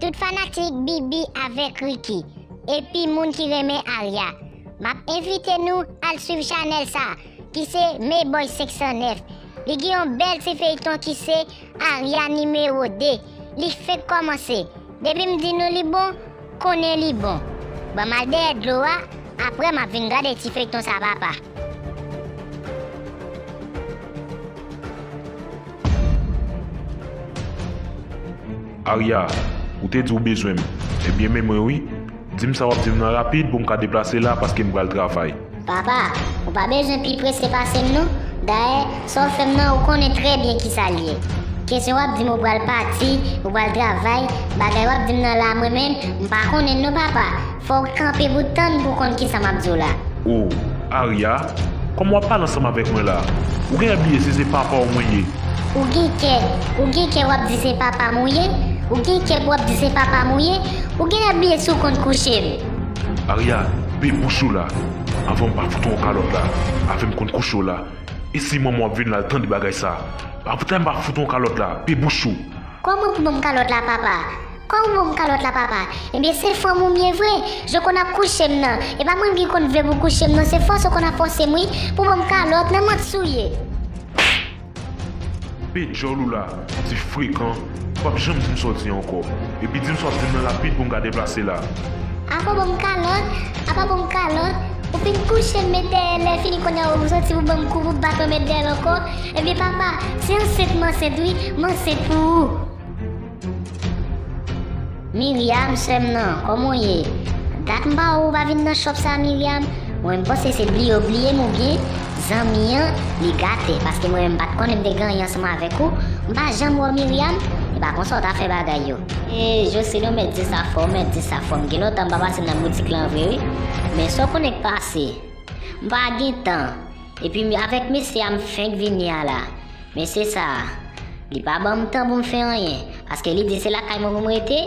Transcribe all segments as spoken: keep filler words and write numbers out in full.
Tout fanatik Bibi avèk Ricky, epi moun ki renmen Aria, m ap envite nou al swiv chanèl sa, ki se Meboy senk san nèf. Li gen yon bèl ti feyton ki se Aria nimewo de. Li fenk kòmanse. Depi m di nou li bon, konnen li bon. Ban m al dèyè dlo a, apre m ap vin gade ti feyton sa papa. Aria, ou te di w bezwen m. Ebyen men mwen wi. Di m sa w ap di m nan rapid pou m ka deplase la paske m pral travay. Papa, ou pa bezwen pi prese pase m non. Dayè, sa w fè m nan ou konnen trè byen kisa l ye. Kesyon w ap di m ou pral pati, ou pral travay, bagay w ap di m nan la mwen menm, m pa konnen l non papa. Fò w kanpe pou tann pou w konn kisa m ap di w la. O, Aria, kòman w ap pale ansanm avèk mwen la? Ou genlè bliye si se papa w mwen ye. Ou gen kè, ou gen kè w ap di se papa m ou ye? Ou gen kè pou w ap di se papa m ou ye? Ou genlè bliye si w konn kouche m? Aria, pe bouch ou la. Avan m pa fout ou yon kalòt la. Avè m konn kouche w la. E si manman w ap vin la l tande bagay sa? Apre m pa fout ou yon kalòt la. Pe bouch ou. Kòman pou ban m kalòt la papa? Kòman pou ban m kalòt la papa? Ebyen se fanm ou m ye vre? Jan w konn ap kouche m nan. E pa mwen menm ki konn vle pou w kouche m non, se fòse w konn ap fòse m wi, pou w ban m kalòt nan manti w ye. Pe djòl ou la, ti frekan, ou p ap janm di m sa w di ankò. Epi di m sa w ap di m nan rapid pou m ka deplase la. Apa ban m kalòt, apa ban m kalòt, ou fin kouche m met dèyè lè fini kounye a ou soti pou ban m kou pou bat mwen met dèyè l ankò. Ebyen papa, se ansent m ansent wi, m ansent pou ou. Miryam, sè m nan, kòman w ye? Dat m pa wè w ou pa vin nan shop sa Miryam. Mwen m panse se bliye w bliye m oubyen zanmi an li gate, paske mwen menm m pa t konnen m te gen anyen ansanm avèk ou. M pa janm wè w Miryam, e pa konsa w ta fè bagay yo. E Jocelyn, ou mèt di sa fò, ou mèt di sa fò. M gen lontan m pa pase nan boutik lan vre wi. Men sa w konnen k pase. M pa gen tan. Epi avèk mesye a m fenk vini a la. Mesye sa a, li pa ban m tan pou m fè anyen, paske li di se lakay mwen pou m rete,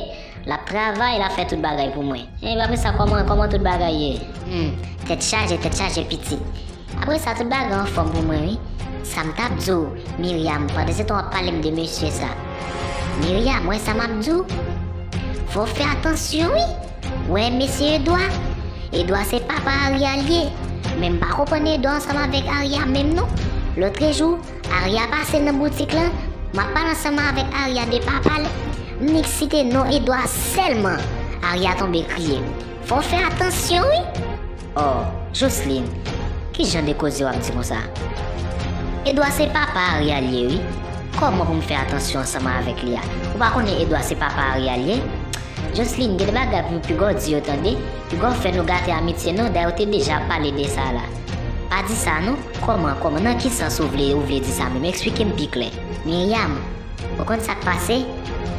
l ap travay, l ap fè tout bagay pou mwen. Enben apre sa kòman, kòman tout bagay ye? Hmm, tèt chaje, tèt chaje pitit. Apre sa tout bagay anfòm pou mwen wi. Sa m t ap di w, Miryam, pandan se tan w ap pale m de mesye sa. Miryam, wè sa m ap di w? Fò w fè atansyon wi. Wè mesye Edwa. Edwa se papa Aria l ye. Men m pa konprann Edwa ansanm avèk Aria menm non. Lòtrejou, Aria pase nan boutik lan, m ap pale ansanm avèk Aria de papa l, m nik site non Edwa sèlman, Aria tonbe kriye. Fò w fè atansyon wi! Oh, Jocelyn, ki jan de koze w ap di konsa? Edwa se papa Aria l ye wi. Kòman pou m fè atansyon ansanm avèk li a? Ou pa konnen Edwa se papa Aria l ye? Jocelyn, gen de bagay pou piga w di yo tande. Piga w fè nou gate amitye nou, dayè w te deja ap pale de sa la. Pa di sa non. Kòman, kòman, nan ki sans ou vle, ou vle di sa menm? Eksplike m pi klè. Miryam, ou konn sa k pase?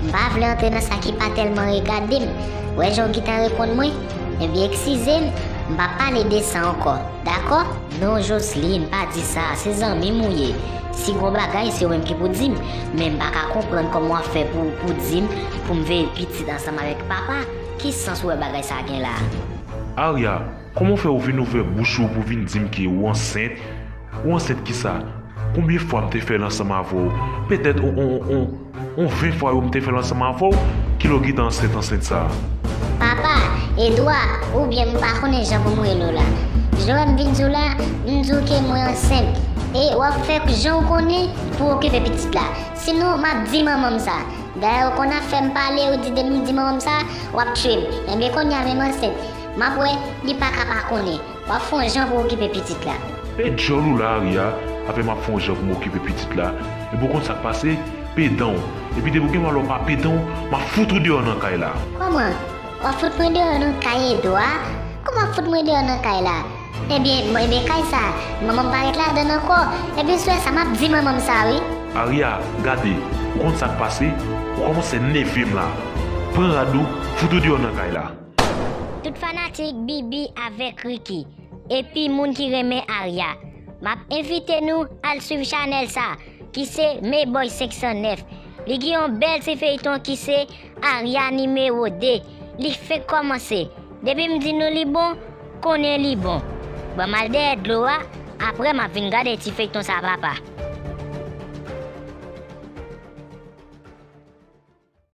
M pa vle antre nan sa ki pa tèlman regade m. Wè jan w gentan reponn mwen? Ebyen eskize m, m p ap pale de sa ankò. Dakò? Non Jocelyn, pa di sa, se zanmi m ou ye. Si gon bagay, se ou menm ki pou di m. Men m pa ka konprann kòman w ap fè pou, pou di m, pou m veye pitit ansanm avèk papa. Ki sans ou wè bagay sa gen la? Aria, kòman w fè ou vin ouvè bouch ou pou vin di m ke ou ansent? Ou ansent kisa? Konbyen fwa m te fè l ansanm avè w? Petèt on, on, on, on ven fwa yo m te fè l ansanm avè w, kilè w gentan ansent ansent sa a? Papa, Edwa, oubyen m pa konnen jan pou m rele w la. Jan w wè m vin di w la, m di w ke mwen ansent. E w ap fè jan w konnen pou w okipe pitit la. Sinon, m ap di manman m sa. Dayè, ou konn afè m pale, ou di depi m di manman m sa, w ap tchwe m. Enben, kounye a menm ansent. M ap wè, li pa ka pa konnen. W ap fè yon jan pou w okipe pitit la. Fè djòl ou la, Aria, avè m ap fè yon jan pou m okipe pitit la. Epi w konn sa k pase? Pe dan w. Epi depi w gen malè w pa pe dan w, m ap fout ou deyò nan kay la. Kòman? W ap fout mwen deyò nan kay Edwa? Kòman w ap fout mwen deyò nan kay la? Ebyen, m, ebyen kay sa, manman m pa ret ladan l ankò. Ebyen sou sa, m ap di manman m sa wi. Aria, gade, ou konn sa k pase? Ou kòmanse nève m la. Pran rad ou, fout ou deyò nan kay la. Tout fanatik Bibi avèk Ricky, epi moun ki renmen Aria, m ap envite nou al swiv chanèl sa, ki se Meboy senk san nèf. Li gen yon bèl ti feyton ki se Aria nimewo de. Li fenk kòmanse. Depi m di nou li bon, konnen li bon. Ban m al dèyè dlo a, apre m ap vin gade ti feyton sa papa.